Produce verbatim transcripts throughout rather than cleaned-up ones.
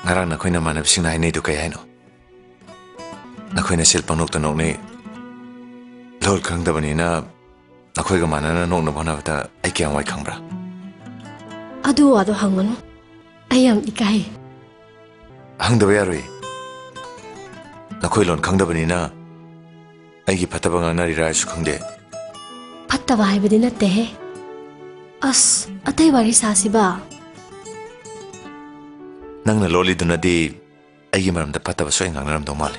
ꯉꯔꯥꯡ ꯅꯈꯣꯏ ꯅꯃꯥꯟꯅꯕꯁꯤꯡꯅ ꯍꯥꯏꯅꯩꯗꯨ ꯀꯩ ꯍꯥꯏꯅꯣ? ꯅꯈꯣꯏ ꯅꯁꯦꯜ ꯄꯪꯅꯣꯛꯇ ꯅꯣꯛꯅꯩ꯫ ꯂꯣꯜ ꯈꯪꯗꯕꯅꯤꯅ ꯅꯈꯣꯏꯒ ꯃꯥꯟꯅꯅ ꯅꯣꯛꯅꯕ ꯍꯣꯠꯅꯕꯗ ꯑꯩ ꯀꯌꯥꯝ ꯋꯥꯏ ꯈꯪꯕ꯭ꯔꯥ? ꯑꯗꯨ ꯋꯥꯗꯣ ꯍꯪꯒꯅꯨ꯫ ꯑꯩ ꯌꯥꯝ ꯏꯀꯥꯏ꯫ ꯍꯪꯗꯕ ꯌꯥꯔꯣꯏ꯫ ꯅꯈꯣꯏ ꯂꯣꯟ ꯈꯪꯗꯕꯅꯤꯅ ꯑꯩꯒꯤ ꯐꯠꯇꯕ ꯉꯥꯡꯅꯔꯤꯔꯥ ꯍꯥꯏꯁꯨ ꯈꯪꯗꯦ꯫ ꯐꯠꯇꯕ ꯍꯥꯏꯕꯗꯤ ꯅꯠꯇꯦꯍꯦ꯫ ꯑꯁ, ꯑꯇꯩ ꯋꯥꯔꯤ ꯁꯥꯁꯤꯕ꯫ ꯅꯪꯅ ꯂꯣꯜꯂꯤꯗꯨꯅꯗꯤ ꯑꯩꯒꯤ ꯃꯔꯝꯗ ꯐꯠꯇꯕ ꯁꯣꯏ ꯉꯥꯡꯅꯔꯝꯗꯧ ꯃꯥꯜꯂꯦ꯫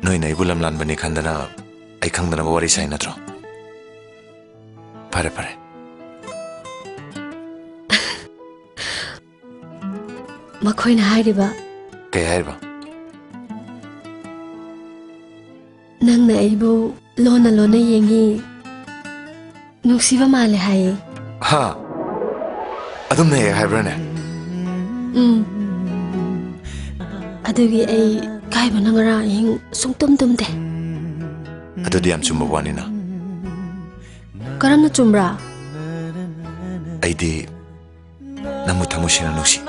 ꯅꯣꯏꯅ ꯑꯩꯕꯨ ꯂꯝ ꯂꯥꯟꯕꯅꯤ ꯈꯟꯗꯅ ꯑꯩ ꯈꯪꯗꯅꯕ ꯋꯥꯔꯤ ꯁꯥꯏ ꯅꯠꯇ꯭ꯔꯣ? ꯐꯔꯦ, ꯐꯔꯦ꯫ ꯃꯈꯣꯏꯅ ꯍꯥꯏꯔꯤꯕ꯫ ꯀꯩ ꯍꯥꯏꯔꯤꯕ? ꯅꯪꯅ ꯑꯩꯕꯨ ꯂꯣꯟꯅ ꯂꯣꯟꯅ ꯌꯦꯡꯉꯤ, ꯅꯨꯡꯁꯤꯕ ꯃꯥꯜꯂꯦ ꯍꯥꯏꯌꯦ꯫ ꯍꯥ? ꯑꯗꯨꯝꯅ ꯍꯦꯛ ꯍꯥꯏꯕ꯭ꯔꯥꯅꯦ? ꯎꯝ꯫ ꯑꯗꯨꯒꯤ ꯑꯩ ꯏꯀꯥꯏꯕꯅ ꯉꯔꯥꯡ ꯑꯍꯤꯡ ꯁꯨꯡꯇꯨꯝ ꯇꯨꯝꯗꯦ꯫ ꯑꯗꯨꯗꯤ ꯌꯥꯝ ꯆꯨꯝꯕ ꯋꯥꯅꯤꯅ꯫ ꯀꯔꯝꯅ ꯆꯨꯝꯕ꯭ꯔꯥ? ꯑꯩꯗꯤ ꯅꯪꯕꯨ ꯊꯃꯣꯏ ꯁꯦꯡꯅ ꯅꯨꯡꯁꯤ꯫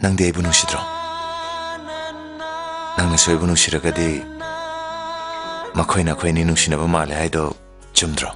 ꯅꯪꯗꯤ ꯑꯩꯕꯨ ꯅꯨꯡꯁꯤꯗ꯭ꯔꯣ? ꯅꯪꯅꯁꯨ ꯑꯩꯕꯨ ꯅꯨꯡꯁꯤꯔꯒꯗꯤ ꯃꯈꯣꯏꯅ ꯑꯩꯈꯣꯏ ꯑꯅꯤ ꯅꯨꯡꯁꯤꯅꯕ ꯃꯥꯜꯂꯦ ꯍꯥꯏꯗꯣ ꯆꯨꯝꯗ꯭ꯔꯣ?